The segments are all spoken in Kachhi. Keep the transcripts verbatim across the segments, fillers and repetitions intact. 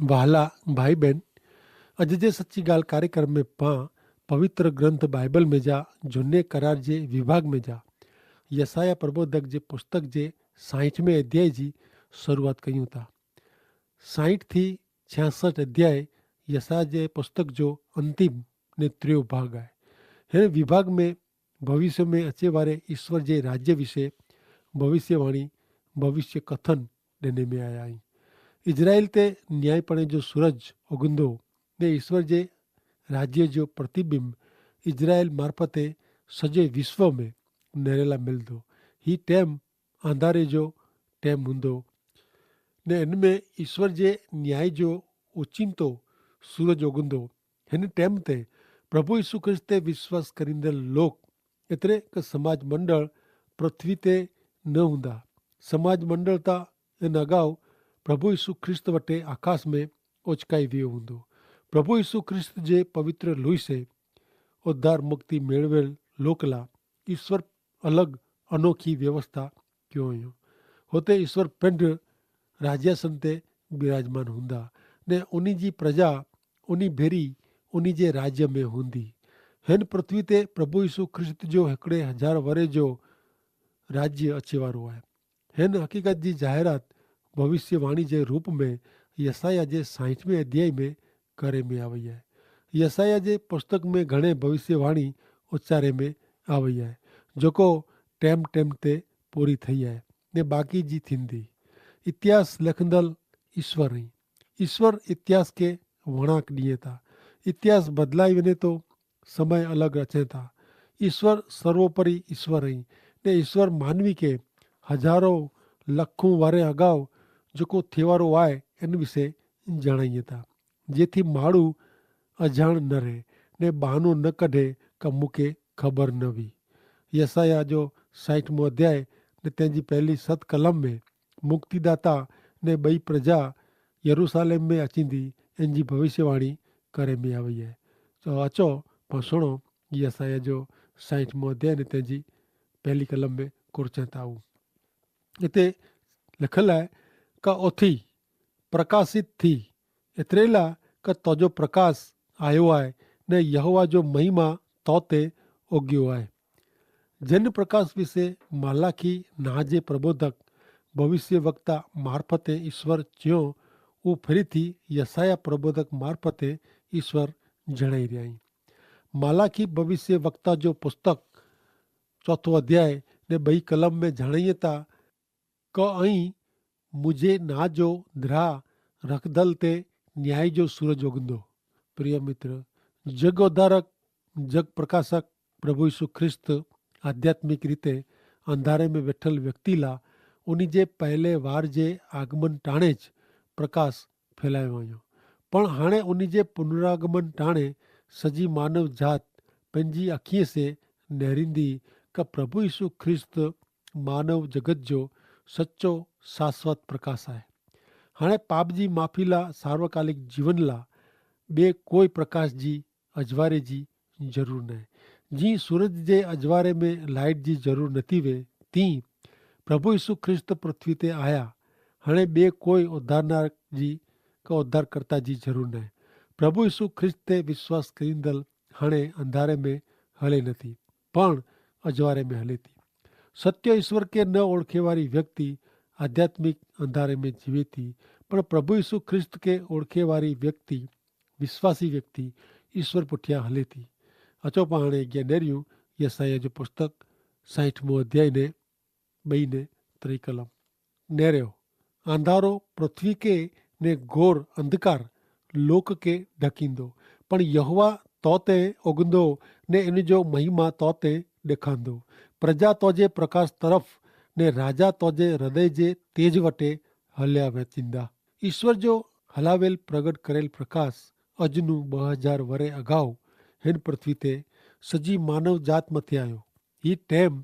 વહાલા ભાઈ બહેન, અજ જે સચ્ચી ગાલ કાર્યક્રમ મેં પાં પવિત્ર ગ્રંથ બાઈબલ મેં જા જુને કરાર જે વિભાગ મેં જા યસાયાહ પ્રબોધક જે પુસ્તક જે સાઈઠ મેં અધ્યાય જી શરૂઆત કહ્યું તા. સાઈઠ થી છ્યાસઠ અધ્યાય યસાયાહ જે પુસ્તક જો અંતિમ ને ત્રેવ ભાગ આય. હેન વિભાગ મેં ભવિષ્ય મેં અચેવારે ઈસ્વર જે રાજ્ય વિશે ભવિષ્યવાણી, ભવિષ્યકથન દેને મેં આયા હૈં. ઇઝરાયેલ તે ન્યાયીપણે જો સૂરજ ઉગંદો ને ઈસ્વર જે રાજ્ય જો પ્રતિબિંબ ઇઝરાયેલ મારફતે સજે વિશ્વ મેં નેરેલા મિલદો. હી ટેમ આંધારે જો ટેમ હુંદો ને એન મેં ઈસ્વર જે ન્યાયી જો ઓચિંતો સૂરજ ઉગંદો. હેન ટેમ તે પ્રભુ ઈસુ ખ્રિસ્ત તે વિશ્વાસ કરીંદલ લોક એતરે કે સમાજ મંડળ પૃથ્વી તે ન હુંદા. સમાજ મંડળ તા એન અગાઉ પ્રભુ ઈસુ ખ્રિસ્ત વટે આકાશ મેં ઓચકાઈ વ્યો હુંદો. પ્રભુ ઈસુ ખ્રિસ્ત જે પવિત્ર લુઈસે ઉદ્ધાર મુક્તિ મેળવેલ લોકલા ઈસ્વર અલગ અનોખી વ્યવસ્થા ક્યો અયો. હોતે ઈસ્વર પેંધ રાજ્યાસન તે બિરાજમાન હુંદા ને ઉની જી પ્રજા ઉની ભેરી ઉની જે રાજ્ય મેં હુંદી. હેન પૃથ્વી તે પ્રભુ ઈસુ ખ્રિસ્ત જો હેકડ઼ે હજાર વરે જો રાજ્ય અચેવારો આય. હેન હકીકત જી જાહેરાત ભવિષ્યવાણી જે રૂપ મેં યસાયાહ જે સાઈઠ મેં અધ્યાય મેં કરે મેં આવય હૈ. યસાયાહ જે પુસ્તક મેં ઘણે ભવિષ્યવાણી ઉચ્ચારે મેં આવય હૈ, જોકો ટેમ ટેમ તે પૂરી થઈ હૈ ને બાકી જી થીંદી. ઇતિહાસ લેખંદલ ઈસ્વર હૈં. ઈસ્વર ઇતિહાસ કે વણાંક દિયે તા. ઇતિહાસ બદલાઈ વેને તો સમય અલગ રચેતા. ઈસ્વર સર્વોપરી ઈસ્વર હૈં ને ઈસ્વર માનવી કે હજારો લખો વારે અગાઉ જોકો થેવારો આય એન વિશે જણાઈ તા, જેથી માડૂ અજાણ ન રહે ને બહાનો ન કઢે કે મુકે ખબર ન વી. યસાયાહ જો સાઈઠ મો અધ્યાય ને તેની પહેલી સત કલમ મેં મુક્તિદાતા ને બઈ પ્રજા યરૂસાલેમ મેં અચીંદી એનજી ભવિષ્યવાણી કરે મેં આવય હૈ. તો અચો પણ સુણો યસાયાહ જો સાઈઠ મો અધ્યાય ને તેની પહેલી કલમ મેં કોરચેતા આઉં. ઇતે લખલ હૈ, કા ઓથી પ્રકાશિત થી એતરેલા કા તોજો પ્રકાશ આયો હૈ ને યહોવા જો મહિમા તોતે ઓગ્યો હૈ. જેન પ્રકાશ વિશે માલાખી નાજે પ્રબોધક ભવિષ્યવક્તા મારફતે ઈસ્વર ચ્યો, ઉં ફિરીથી યસાયાહ પ્રબોધક મારફતે ઈસ્વર જણાઈ રહ્યા હૈં. માલાખી ભવિષ્યવક્તા જો પુસ્તક ચોથો અધ્યાય ને બહી કલમ મેં જણાઈ તા, કા અહીં મુઝે ના જો દ્રાહ રખદલ તે ન્યાય જો સૂરજ ઉગંદો. પ્રિય મિત્ર, જગ ઉદ્ધારક જગ પ્રકાશક પ્રભુ ઈસુ ખ્રિસ્ત આધ્યાત્મિક રીતે અંધારે મેં વેઠલ વ્યક્તિલા ઉની જે પહેલે વાર જે આગમન ટાણે જ પ્રકાશ ફેલાયો આયો. પણ હાણે ઉની જે પુનરાગમન ટાણે સજી માનવ જાત પૈજી અખીએ સે નહરીંદી કે પ્રભુ ઈસુ ખ્રિસ્ત માનવ જગત જો સચો શાશ્વત પ્રકાશ આય. હાણે પાપ જી માફીલા સાર્વકાલિક જીવનલા બે કોઈ પ્રકાશ જી અજવારે જી જરૂર નાય. જી સૂરજ જે અજવારે મેં લાઈટ જી જરૂર નથી વે તી પ્રભુ ઈસુ ખ્રિસ્ત પૃથ્વી તે આયા. હણે બે કોઈ ઉદ્ધારનાર જી કે ઉદ્ધારકર્તા જી જરૂર નાય. પ્રભુ ઈસુ ખ્રિસ્ત તે વિશ્વાસ કરીંદલ હણે અંધારે મેં હલે નથી, પણ અજવારે મેં હલે તી. સત્ય ઈસવર કે ન ઓળખેવારી વ્યક્તિ આધ્યાત્મિક અંધારે મેં જીવે તી, પણ પ્રભુ ઈસુ ખ્રિસ્ત કે ઓળખેવારી વ્યક્તિ વિશ્વાસી વ્યક્તિ ઈસ્વર પુઠ્યા હલેતી. અચો પહાણે અજ્ઞા નેર્યું યસાયાહ જો પુસ્તક સાઈઠ મો અધ્યાય ને બઈ ને ત્રિકલમ નેર્યો. આંધારો પૃથ્વી કે ને ગોર અંધકાર લોક કે ઢકીંદો, પણ યહોવા તોતે ઓગંદો ને એન જો મહિમા તોતે દેખાંદો. પ્રજા તોજે પ્રકાશ તરફ ને રાજા તોજે હૃદય જે તેજ વટે હલ્યા વેચીંદા. ઈસ્વર જો હલાવેલ પ્રગટ કરેલ પ્રકાશ અજનું બહ હજાર વરે અગાઉ હેન પૃથ્વી તે સજી માનવ જાત મતે આયો. હી ટેમ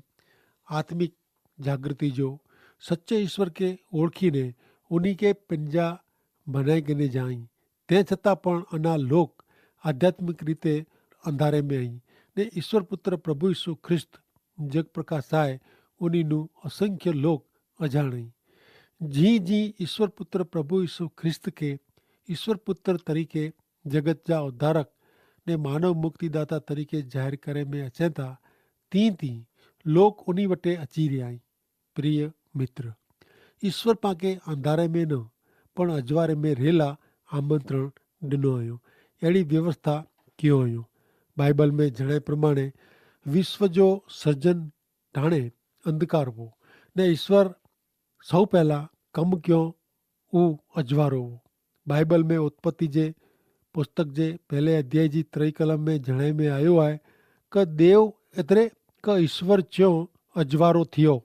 આત્મિક જાગૃતિ જો સચ્ચે ઈસ્વર કે ઓળખી ને ઉની કે પંજા ભનાઈ ગને જાઈ. તે છતાં પણ અના લોક આધ્યાત્મિક રીતે અંધારે મેં અહીં ને ઈસ્વર પુત્ર પ્રભુ ઈસુ ખ્રિસ્ત જગ પ્રકાશ આય ઉની નું અસંખ્ય લોક અજાણ અહીં. જી જી ઈસ્વર પુત્ર પ્રભુ ઈસુ ખ્રિસ્ત કે ઇશ્વર પુત્ર તરીકે જગત જા ઉદ્ધારક ને માનવ મુક્તિદાતા તરીકે જાહેર કરે મેં અચેતા, તી તી લોક ઉની વટે અચી રહ્યા હૈં. પ્રિય મિત્ર, ઇશ્વર પાંકે અંધારે મેં ન પણ અજવારે મેં રહેલા આમંત્રણ ડિનો અયો. એડી વ્યવસ્થા કિયો અયો. બાઈબલ મેં જણાય પ્રમાણે વિશ્વ જો સર્જન ટાણે અંધકાર વો ને ઇશ્વર સૌ પહેલા કમ ક્યો ઉં અજવારો વો. બાઈબલ મેં ઉત્પત્તિ જે પુસ્તક જે પહેલે અધ્યાય જી ત્રય કલમ મેં જણાય મેં આયો આય કે દેવ એતરે કે ઇશ્વર ચ્યો અજવારો થિયો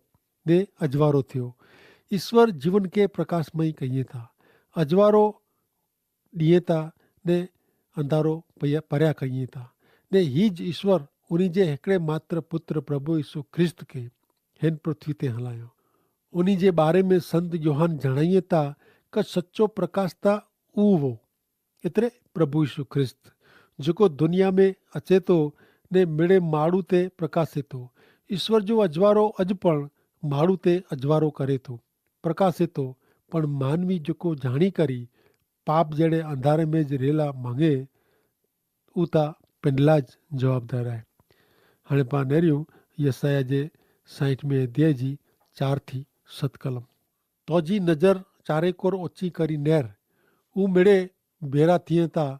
ને અજવારો થિયો. ઇશ્વર જીવન કે પ્રકાશમય કહિયે થા, અજવારો દિયે થા ને અંધારો પર્યા કહિયે થા. ને હી જ ઇશ્વર ઉની જે હેકડ઼ે માત્ર પુત્ર પ્રભુ ઇશુ ખ્રિસ્ત કે હેન પૃથ્વી તે હલાયો. ઉની જે બારે મેં સંત યોહાન જણાયે થા કે સચો પ્રકાશ થા ઉવો એતરે પ્રભુ ઇશુ ખ્રિસ્ત જેકો દુનિયા મેં અચેતો ને મેળે માડૂ તે પ્રકાશેતો. ઇશ્વર જો અજવારો અજ પણ માડૂ તે અજવારો કરેતો, પ્રકાશેતો. પણ માનવી જેકો જાણી કરી પાપ જેડે અંધારે મેં જ રહેલા માંગે ઉતા પેંડલા જ જવાબદાર આય. હણે પા નેર્યું યસાયા જે સાઈઠ મેં અધ્યાય જી ચાર થી સત કલમ. તોજી નજર ચારેકોર ઓછી કરી નેર. ઉં મેડે ભેરા થિયે તા,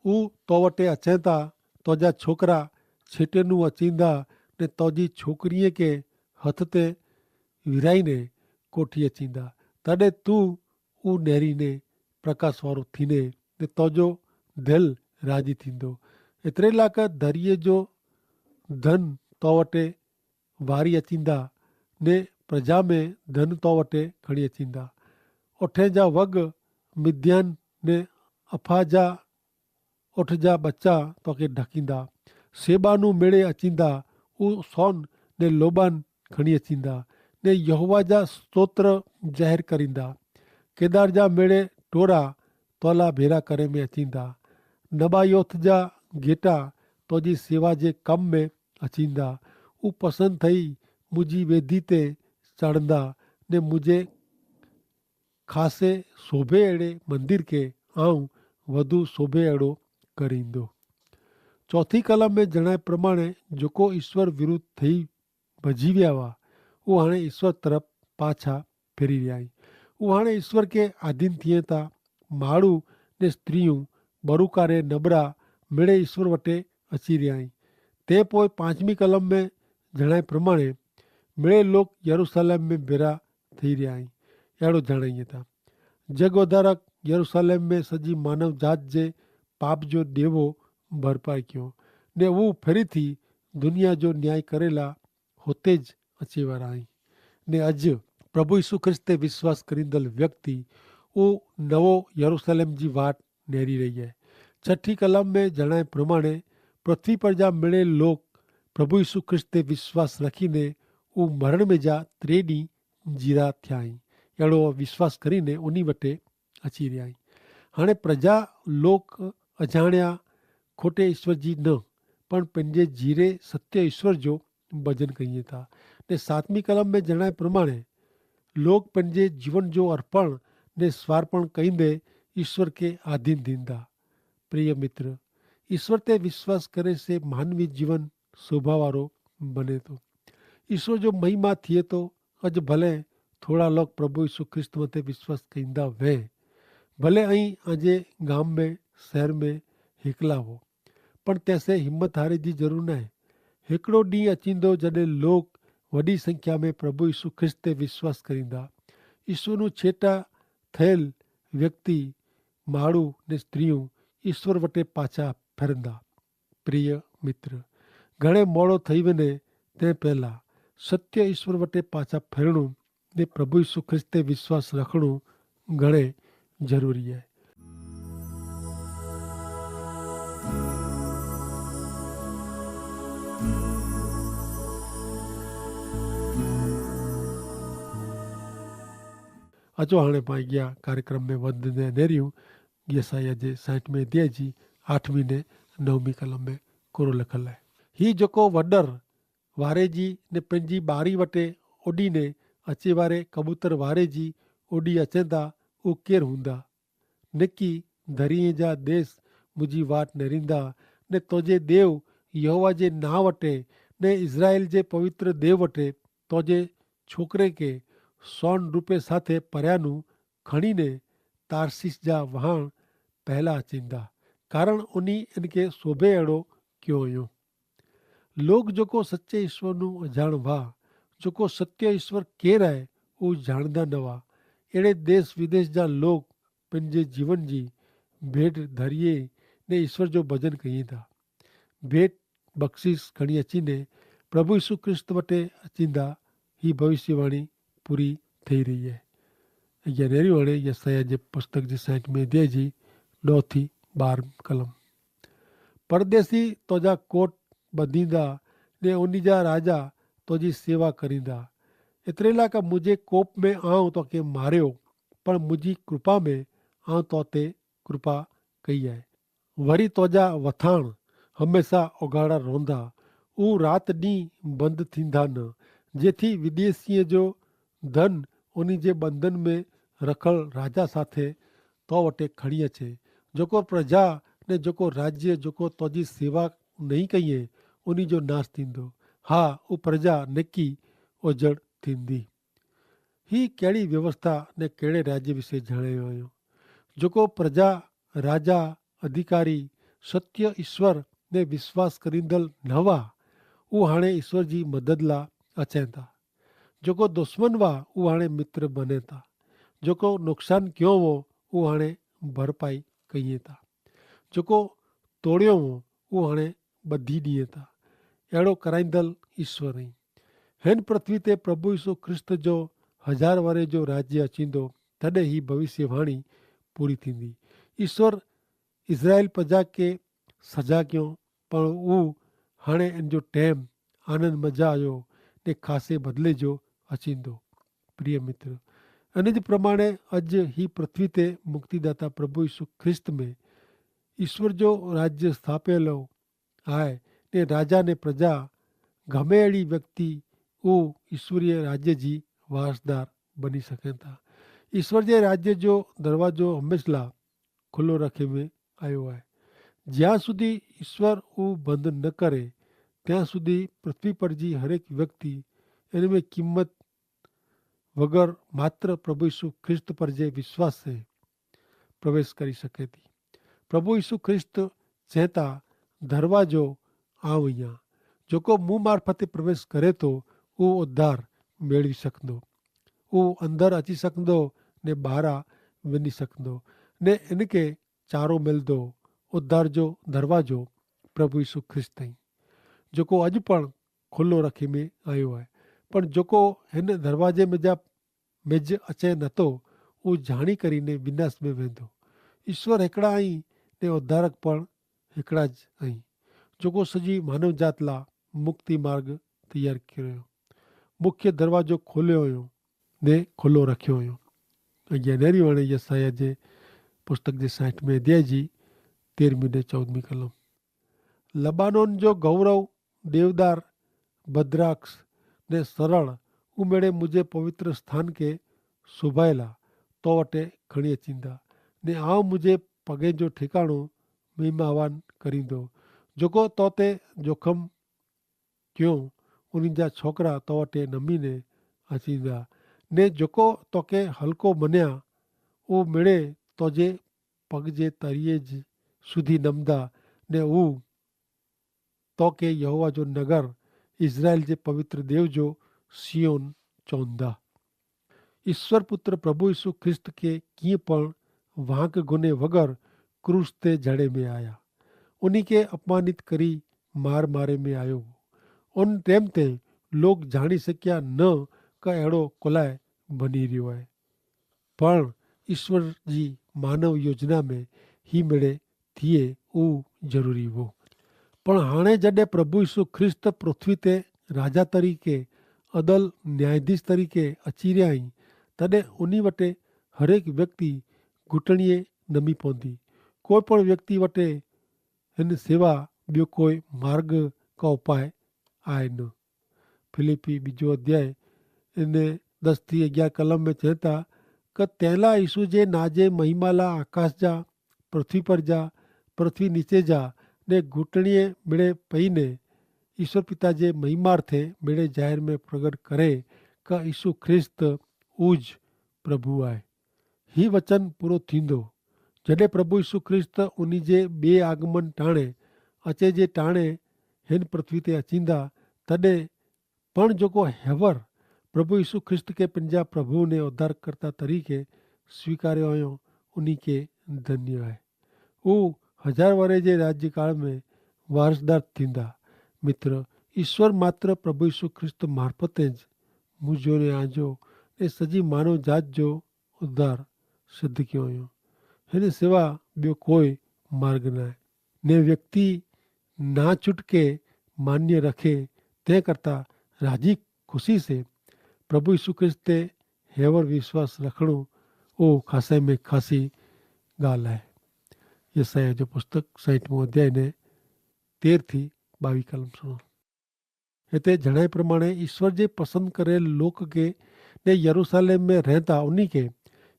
ઉં તો વટે અચેતા. તોજા છોકરા છેટેનું અચીંદા ને તોજી છોકરીએ કે હથ તે વિરાઈ ને કોઠી અચીંદા. તદે તું ઉં નેરી ને પ્રકાશ વારો થીને ને તોજો ધેલ રાજી થીંદો. એતરેલા કે ધરિયે જો ધન તો વટે વારી અચીંદા ને પ્રજા મેં ધન તો વટે ખણી અચીંદા. ઓઠે જા વગ મિધ્યાન ને અફા જા ઓઠ જા બચ્ચા તોકે ઢકીંદા. સેબાનું મેળે અચીંદા ઉં સોન ને લોબાન ખણી અચીંદા ને યહોવા જા સ્તોત્ર જાહેર કરીંદા. કેદાર જા મેળે ટોરા તોલા ભેરા કરે મેં અચીંદા. નબાયોથ જા ગેટા તોજી સેવા જે કમ મેં અચીંદા. ઉપસન થઈ મુજી વેધી તે ચાડંદા ને મુજે ખાસે સોભે એડે મંદિર કે આઉં વધુ સોભે એડો કરીંદો. ચોથી કલમ મેં જણાય પ્રમાણે જોકો ઈસ્વર વિરુદ્ધ થઈ ભજીવ્યા વા ઉહાણે ઈસ્વર તરફ પાછા ફેરી રહ્યા હૈં. ઉહાણે ઈસ્વર કે આધીન થિયે તા માડૂ ને સ્ત્રી ઉં બરુકારે નબરા મેળે ઈસ્વર વટે અચી રહ્યા હૈં. તે પોય પાંચમી કલમ મેં જણાય પ્રમાણે મેળે લોક યરુસાલેમ મેં ભેરા થઈ રહ્યા હૈં. એડો જણાઈ થા જગ વધારક યરુસાલેમ મેં સજી માનવ જાત જે પાપ જો દેવો ભરપાઈ કયો ને ઉં ફેરી થી દુનિયા જો ન્યાય કરેલા હોતે જ અચેવારા હૈં. ને અજ પ્રભુ ઈસુ ખ્રિસ્ત તે વિશ્વાસ કરીંદલ વ્યક્તિ ઉં નવો યરુસાલેમ જી વાટ નેરી રહી હૈ. છઠી કલમ મેં જણાય પ્રમાણે પૃથ્વી પર જા મેળે લોક પ્રભુ ઈસુ ખ્રિસ્ત તે વિશ્વાસ રખીને ઉં મરણ મેં જા ત્રેડી જીરા થ્યાઈ એડો વિશ્વાસ કરીને ઉની વટે અચી રહ્યા હૈં. હાણે પ્રજા લોક અજાણ્યા ખોટે ઈસ્વર જી ન પણ પંજે જીરે સત્ય ઈસ્વર જો ભજન કહિયે થા. ને સાતમી કલમ મેં જણાય પ્રમાણે લોક પંજે જીવન જો અર્પણ ને સ્વાર્પણ કહિંદે ઈસ્વર કે આધીન દીંદા. પ્રિય મિત્ર, ઈસ્વર તે વિશ્વાસ કરે સે માનવી જીવન શોભાવારો બને તો ઈસ્વર જો મહિમા થિયે તો. અજ ભલે થોડા લોક પ્રભુ ઈસુ ખ્રિસ્ત મતે વિશ્વાસ કહિંદા વૈ ભલે અહીં આજે ગામ મેં શહેર મેં હેકલા હો પણ તેસે હિંમત હારે જી જરૂર નાય. હેકડો દી અચીંદો જડે લોક વડી સંખ્યા મેં પ્રભુ ઈસુ ખ્રિસ્ત તે વિશ્વાસ કરીંદા. ઈસુ નું છેટા થયેલ વ્યક્તિ માડૂ ને સ્ત્રી ઉં ઈસ્વર વટે પાછા ફેરંદા. પ્રિય મિત્ર, ઘણે મોડો થઈ વેને તે પહેલા સત્ય ઈસ્વર વટે પાછા ફેરણું ને પ્રભુ ઈસુ ખ્રિસ્ત તે વિશ્વાસ રખણું ઘણે જરૂરી હૈ. અચો હાણે પાઈ ગિયા કાર્યક્રમ મેં વધ નેર્યું યસાયાહ જે સાઈઠ મેં અધ્યાય જી આઠમી ને નવમી કલમ મેં કોરો લખલ હૈ. હી જોકો વડર વારે જી ને પંજી બારી વટે ઓડી ને અચે વારે કબૂતર વારે જી ઓડી અચેંદા ઉકેર હુંદા? નેકી ધરિયે જા દેશ મુઝે વાટ નેરીંદા, ને તોજે દેવ યહોવા જે ના વટે ને ઇઝરાયેલ જે પવિત્ર દેવ વટે તોજે છોકરે કે સોન રૂપે સાથે પર્યાનું ખણીને તાર્શીશ જા વહાણ પહેલા અચીંદા, કારણ ઉની એનકે સોભે એડો ક્યો અયો. લોગ જોકો સચ્ચે ઈસ્વરનું અજાણ વા, જોકો સત્ય ઈસ્વર કેહ રાય ઉજાણદા નવા, એડે દેશ વિદેશ જા લોગ પન જે જીવન જી ભેટ ધરિયે ને ઈસ્વર જો ભજન કહિયે થા. ભેટ બક્ષિશ ખણી અચીને પ્રભુ ઈસુ ખ્રિસ્ત વટે અચીંદા. હી ભવિષ્યવાણી પૂરી થઈ રહી હૈ. અગિયા નેરી વણે યસાયાહ જે પુસ્તક જે સાઈઠ મેં દેજી નોથી બાર કલમ. પરદેસી તોજા કોટ બધીંદા ને ઉની જા રાજા તોજી સેવા કરીંદા. એતરેલા કા મુઝે કોપ મેં આઉં તો કે માર્યો, પણ મુઝી કૃપા મેં આઉં તો તે કૃપા કઈ આય. વરી તોજા વથાણ હમેંસા ઓગાડા રોંધા, ઉં રાત દી બંધ થીંધા ન, જેથી વિદેશીએ જો ધન ઉની જે બંધન મેં રખલ રાજા સાથે તો વટે ખણી અચે. જોકો પ્રજા ને જોકો રાજ્ય જોકો તોજી સેવા નહીં કહિએ, ઉની જો નાસ થીંદો. હા, ઉં પ્રજા નેકી ઓજડ થીંદી. હી કહેડી વ્યવસ્થા ને કહેડે રાજ્ય વિશે જણાયો અયો? જોકો પ્રજા, રાજા, અધિકારી, સત્ય ઈસ્વર ને વિશ્વાસ કરીંદલ નવા, ઉહાણે ઈસ્વર જી મદદ લા અચેતા. જોકો દુશ્મન વા ઉહાણે મિત્ર બનેતા. જોકો નુકસાન ક્યો વો ઉહાણે ભરપાઈ કહિયે તા. જોકો તોડ્યો વો ઉહાણે બધી દિયે તા. એડો કરાઈંદલ ઈસ્વર હૈં. હેન પૃથ્વી તે પ્રભુ ઈસુ ખ્રિસ્ત જો હજાર વરે જો રાજ્ય અચીંદો, તદે હી ભવિષ્યવાણી પૂરી થીંદી. ઈસ્વર ઇઝરાયેલ પ્રજા કે સજા ક્યો, પણ ઉં હાણે એન જો ટેમ આનંદ મજા આયો ને ખાસે બદલે જો અચીંદો. પ્રિય મિત્ર, અને જ પ્રમાણે અજ હી પૃથ્વી તે મુક્તિદાતા પ્રભુ ઈસુ ખ્રિસ્ત મેં ઈસ્વર જો રાજ્ય સ્થાપેલો આય, ને રાજા ને પ્રજા ગમે એડી વ્યક્તિ ઉં ઈસ્વરીય રાજ્ય જી વારસદાર બની સકેતા. ઈસ્વર જે રાજ્ય જો દરવાજો હમેંશલા ખુલ્લો રાખે મેં આયો આય. જ્યાં સુધી ઈસ્વર ઉં બંધ ન કરે, ત્યાં સુધી પૃથ્વી પર જી હરેક વ્યક્તિ એન મેં કિંમત વગર માત્ર પ્રભુ ઈસુ ખ્રિસ્ત પર જે વિશ્વાસ સે પ્રવેશ કરી શકે તી. પ્રભુ ઈસુ ખ્રિસ્ત ચેતા, ધરવાજો આવ અહિયા, જોકો મું મારફતે પ્રવેશ કરે તો ઉં ઉદ્ધાર મેળવી સકંદો, ઉં અંદર અચી સકંદો ને બહારા વેની સકંદો, ને એનકે ચારો મેલદો. ઉદ્ધાર જો ધરવાજો પ્રભુ ઈસુ ખ્રિસ્ત હૈં, જોકો અજ પણ ખુલ્લો રખી મેં આયો હૈ. પણ જોકો હેન ધરવાજે મેં જા મેં જ અચે નતો, ઉં જાણી કરીને વિનાશ મેં વેંધો. ઈસ્વર હેકડા અહીં ને ઉદ્ધારક પણ હેકડા જ અહીં, જોકો સજી માનવજાત લા મુક્તિ માર્ગ તૈયાર કર્યો, મુખ્ય ધરવાજો ખોલ્યો હોયો ને ખુલ્લો રખ્યો હોયો. અગિયા નેરી વણે યસાયાહ જે પુસ્તક જે સાઈઠ મેં અધ્યાય જી તેરમી ને ચૌદમી કલમ. લબાનોન જો ગૌરવ દેવદાર ભદ્રાક્ષ ને સરળ ઉમેડે મુઝે પવિત્ર સ્થાન કે સુભાયેલા તો વટે ખણી અચીંદા, ને આવ મુઝે પગે જો ઠિકાણો મહિમાવાન કરીંદો. જોકો તો તે જોખમ ક્યો ઉની જા છોકરા તો વટે નમી ને અચીંદા, ને જોકો તો કે હલકો મન્યા ઉમેડે તો જે પગ જે તરિયે જ સુધી નમદા, ને ઉં તો કે યહોવા જો નગર ઇઝરાયેલ જે પવિત્ર દેવ જો સિયોન ચોંદા. ઇશ્વર પુત્ર પ્રભુ ઇશુ ખ્રિસ્ત કે કિંપણ વાંક ગુને વગર ક્રૂસ તે જડ઼ે મેં આયા, ઉની કે અપમાનિત કરી માર મારે મેં આયો. ઉન ટેમ તે લોગ જાણી શક્યા ન કે એડો કોલાએ બની રહ્યો હૈ. પણ ઈસ્વર જી માનવ યોજના મેં હી મેડે થિયે ઉં જરૂરી વો. પણ હાણે જડે પ્રભુ ઈસુ ખ્રિસ્ત પૃથ્વી તે રાજા તરીકે અદલ ન્યાયાધીશ તરીકે અચી રહ્યા હી, તદે ઉની વટે હરેક વ્યક્તિ ઘૂંટણીએ નમી પોંધી. કોઈ પણ વ્યક્તિ વટે હેન સેવા બ્યો કોઈ માર્ગ કા ઉપાય આય ન. ફિલિપ્પી બીજો અધ્યાય અને દસ થી અગિયાર કલમ મેં ચેતા, કે તેલા ઈસુ જે નાજે મહિમાલા આકાશ જા પૃથ્વી પર જા, પૃથ્વી નીચે જા, ને ઘૂંટણીએ મેળે પૈને ઈસ્વર પિતા જે મહિમાર્થે મેળે જાહેર મેં પ્રગટ કરે, કા ઈસુ ખ્રિસ્ત ઉજ પ્રભુ આય. હી વચન પૂરો થીંદો. જડે પ્રભુ ઈસુ ખ્રિસ્ત ઉની જે બે આગમન ટાણે અચે જે ટાણે હેન પૃથ્વી તે અચીંદા, તદે પણ જોકો હેવર પ્રભુ ઈસુ ખ્રિસ્ત કે પંજા પ્રભુ ને ઉદ્ધારકર્તા તરીકે સ્વીકાર્યો અયો, ઉની કે ધન્ય હૈ. ઉહ હજાર વરે જે રાજ્યકાળ મેં વારસદાર થીંદા. મિત્ર, ઈસ્વર માત્ર પ્રભુ ઈસુ ખ્રિસ્ત મારફતે જ મુઝોને આજો ને સજી માનવ જાત જો ઉદ્ધાર સિદ્ધ ક્યો અયો. હેને સેવા બ્યો કોઈ માર્ગ નાય. ને વ્યક્તિ ના છૂટકે માન્ય રખે તે કરતા રાજી ખુશી સે પ્રભુ ઈસુ ખ્રિસ્ત તે હેવર વિશ્વાસ રખણો ઓ ખાસે મેં ખાસી ગાલ હૈ. યસાયાહ જો પુસ્તક સાઈઠમો અધ્યાય ને તેર થી બાવી કલમ સુણો. હેતા જણાય પ્રમાણે ઈસ્વર જે પસંદ કરેલ લોક કે ને યરુસાલેમ મેં રહેતા ઉની કે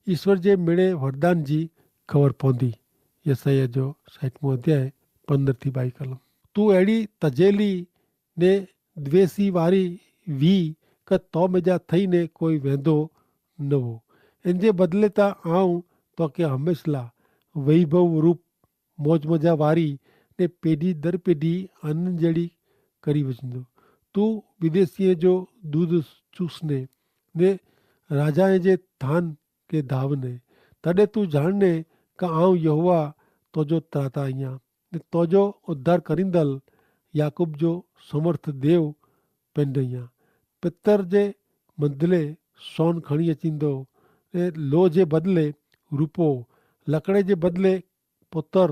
ઈસ્વર જે મેળે વરદાન જી ખબર પોંધી. યસાયાહ જો સાઈઠમો અધ્યાય પંદર થી બાવી કલમ. તું એડી તજેલી ને દ્વેષી વારી વી કે તો મેજા થઈ ને કોઈ વેંધો નવો. એન જે બદલે તા આઉં તો કે હમેંશલા વૈભવ રૂપ મોજમજા વારી ને પેઢી દર પેઢી આનંદ જેડી કરી વજનો. તું વિદેશીએ જો દૂધ ચૂસને ને રાજાએ જે થાન કે ધાવને, તદે તું જાણને કે આઉં યહોવા તોજો ત્રાતા અહિયા ને તોજો ઉદ્ધાર કરીંદલ યાકૂબ જો સમર્થ દેવ પેંડ્યા. પિતર જે બદલે સોન ખણી અચીંદો, ને લોહ જે બદલે રૂપો, લકડ઼ે જે બદલે પોતર,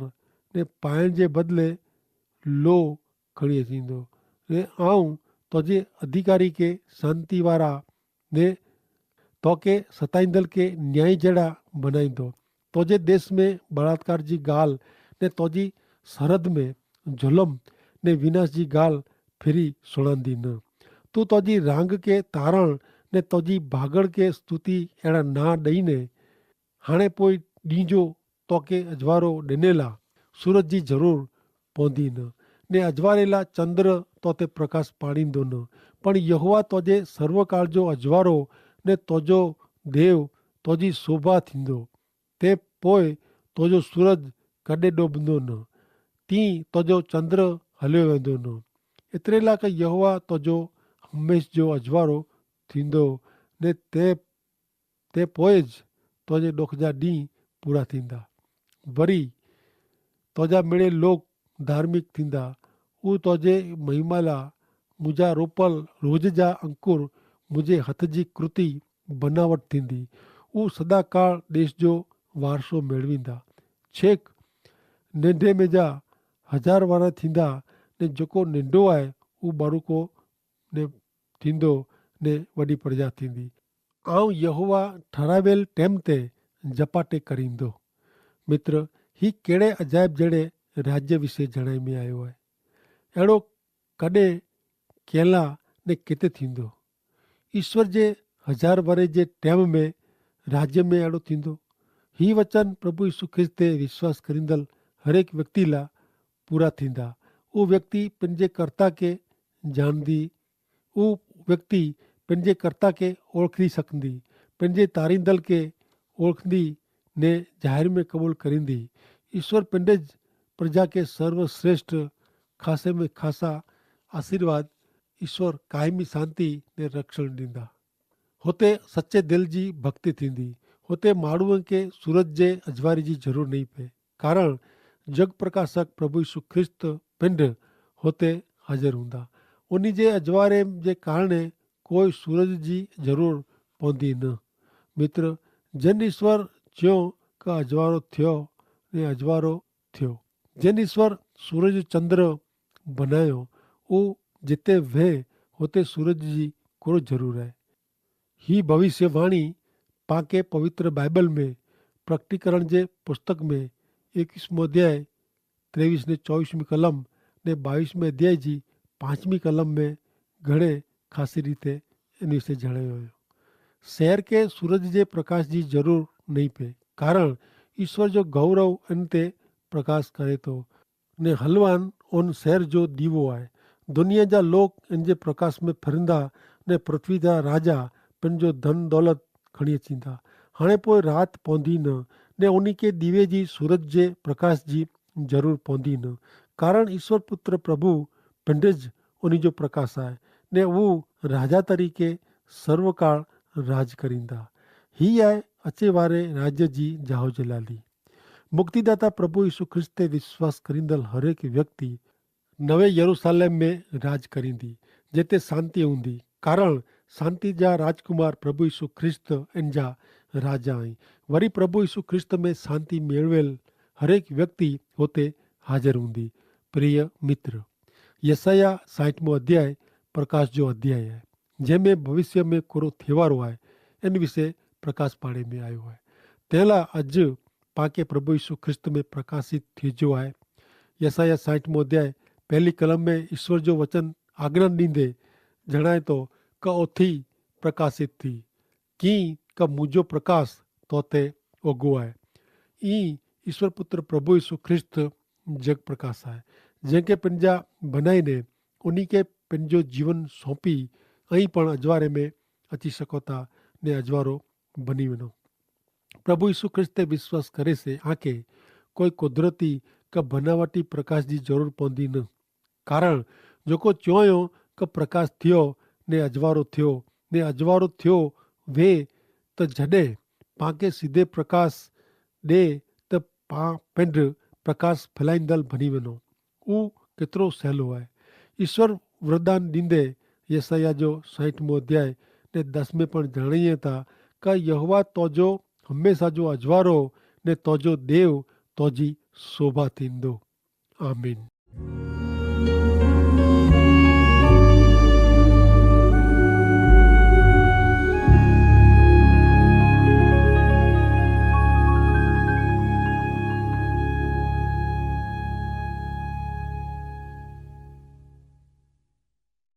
ને પાયણ જે બદલે લોહ ખણી અચીંદો. ને આઉં તોજે અધિકારી કે શાંતિ વારા ને તોકે સતાઈંદલ કે ન્યાયી જેડા બનાઈંદો. તોજે દેશ મેં બલાત્કાર જી ગાલ ને તોજી સરહદ મેં જુલમ ને વિનાશ જી ગાલ ફેરી સુણાંદી ન. તું તોજી રાંગ કે તારણ ને તોજી ભાગળ કે સ્તુતિ એડા ના દઈને હાણે પોઈ દીંજો તોકે અજવારો દેનેલા સૂરજ જી જરૂર પોંધી ન, ને અજવારેલા ચંદ્ર તોતે પ્રકાશ પાણીંદો ન. પણ યહોવા તોજે સર્વકાળ જો અજવારો ને તોજો દેવ તોજી શોભા થીંદો. તે પોય તોજો સૂરજ કડે ડોબંદો ન, તી તોજો ચંદ્ર હલ્યો વેંદો ન. એતરેલા કે યહોવા તોજો હમેંશ જો અજવારો થીંદો, ને તે તે પોય જ તોજે ડોખજા દી પૂરા થીંદા. વરી તોજા મેળે લોક ધાર્મિક થીંદા. ઉ તોજે મહિમાલા મુજા રોપલ રોજ જા અંકુર મુજે હત જી કૃતિ બનાવટ થીંદી. ઉ સદાકાળ દેશ જો વારસો મેળવીંદા. છેક નેંધે મેજા હજાર વારા થીંદા, ને જોકો નેંધો આય ઉ બારુકો ને થીંદો ને વડી પ્રજા થીંદી. આઉં યહોવા ઠરાવેલ ટેમ તે જપાટે કરીંદો. મિત્ર, હી કેડ઼ે અજાયબ જેડ઼ે રાજ્ય વિશે જણાઈ મેં આયો હૈ? એડો કડ઼ે, કેલા ને કેતે થીંદો? ઈસ્વર જે હજાર વરે જે ટેમ મેં રાજ્ય મેં એડો થીંદો? હી વચન પ્રભુ ઈસુ ખ્રિસ્ત તે વિશ્વાસ કરીંદલ હરેક વ્યક્તિ લા પૂરા થીંદા. ઉહ વ્યક્તિ પનજે કર્તા કે જાણદી, ઉહ વ્યક્તિ પનજે કર્તા કે ઓળખી સકંદી, પનજે તારીંદલ કે ઓળખંદી ને જાહેર મેં કબૂલ કરીંદી. ઈસ્વર પનડે જ પ્રજા કે સર્વશ્રેષ્ઠ ખાસે મેં ખાસા આશીર્વાદ, ઈસ્વર કાયમી શાંતિ ને રક્ષણ દીંદા. હોતે સચ્ચે દિલ જી ભક્તિ થીંદી. હોતે માણૂ કે સૂરજ જે અજવારી જી જરૂર નહીં પે, કારણ જગ પ્રકાશક પ્રભુ ઈસુ ખ્રિસ્ત પિંડ હોતે હાજર હૂંદા. ઉની જે અજવારે જે કારણે કોઈ સૂરજ જી જરૂર પોંદી ન. મિત્ર, જેન ઈસ્વર ચ્યો કે અજવારો થ્યો ને અજવારો થ્યો. જેન ઈસ્વર સૂરજ ચંદ્ર બનાયો, ઉહ જેતે વહે હોતે સૂરજ જી કોરો જરૂર હૈ. હી ભવિષ્યવાણી પાંકે પવિત્ર બાઈબલ મેં પ્રકટીકરણ જે પુસ્તક મેં એકવીસ મોં અધ્યાય ત્રેવીસ ને ચોવીસ મી કલમ ને બાવીસ મેં અધ્યાય જી પાંચ મી કલમ મેં ઘણે ખાસી રીતે એન વિશે જણાયો હૈ. શહેર કે સૂરજ જે પ્રકાશ જી જરૂર નહીં પે, કારણ ઈસ્વર જો ગૌરવ એન તે પ્રકાશ કરે તો, ને હલવાન ઓન સહર જો દીવો આય. દુનિયા જા લોક એન જે પ્રકાશ મેં ફિરંદા, ને પૃથ્વી જા રાજા પેનજો ધન દોલત ખણી ચીંદા. હાણે પોય રાત પોંધી ન, ને ઉની કે દીવે જી સૂરજ જે પ્રકાશ જી જરૂર પોંધી ન. કારણ ઈસ્વર પુત્ર પ્રભુ પેંધે જ ઉની જો પ્રકાશ આય, ને ઉ રાજા તરીકે સર્વકાળ રાજ કરીંદા. હી આય અચેવારે રાજ્ય જી જાહો જલાલી. મુક્તિદાતા પ્રભુ ઈસુ ખ્રિસ્ત તે વિશ્વાસ કરીંદલ હરેક વ્યક્તિ નવે યરુસાલેમ મેં રાજ કરીંદી, જેતે શાંતિ ઊંદી. કારણ શાંતિ જા રાજકુમાર પ્રભુ ઈસુ ખ્રિસ્ત એન જા રાજા અહીં. વરી પ્રભુ ઈસુ ખ્રિસ્ત મેં શાંતિ મેળવેલ હરેક વ્યક્તિ હોતે હાજર ઊંદી. પ્રિય મિત્ર, યસાયાહ સાઈઠમો અધ્યાય પ્રકાશ જો અધ્યાય હૈ, જેહ મેં ભવિષ્ય મેં કોરો થેવારો હૈ, એન વિશે પ્રકાશ પાડે મેં આયો હૈ. તેલા અજ પાંકે પ્રભુ ઈસુ ખ્રિસ્ત મેં પ્રકાશિત થીજો હૈ. યસાયાહ સાઈઠમો અધ્યાય પહેલી કલમ મેં ઈસ્વર જો વચન આજ્ઞા નીંદે જણાય તો, કા ઓથી પ્રકાશિત થી, કિંક મુજો પ્રકાશ તોતે ઓગો આય. ઈ ઈસ્વર પુત્ર પ્રભુ ઈસુ ખ્રિસ્ત જગ પ્રકાશ આય, જેંકે પનજા ભનાઈ ને ઉની કે પનજો જીવન સોંપી અહીં પણ અજવારે મેં અચી શકોતા ને અજવારો ભની વેનો. પ્રભુ ઈસુ ખ્રિસ્ત તે વિશ્વાસ કરે સે આકે કોઈ કુદરતી કે ભનાવટી પ્રકાશ જી જરૂર પોંદી ન. કારણ જોકો ચોંયો કે પ્રકાશ થ્યો ને અજવારો થ્યો, ને અજવારો થ્યો વે, તો જડે પાંકે સીધે પ્રકાશ દે, તો પાં પેંધ પ્રકાશ ફેલાઈંદલ ભની વેનો. ઉ કેતરો સહેલો હૈ. ઈસ્વર વરદાન દીંદે યસાયાહ જો સાઈઠમો અધ્યાય ને દસમે પણ જાણીએ તા, કા યહોવા તોજો હમેંશા જો અજવારો ને તોજો દેવ તોજી શોભા થીંદો. આમીન.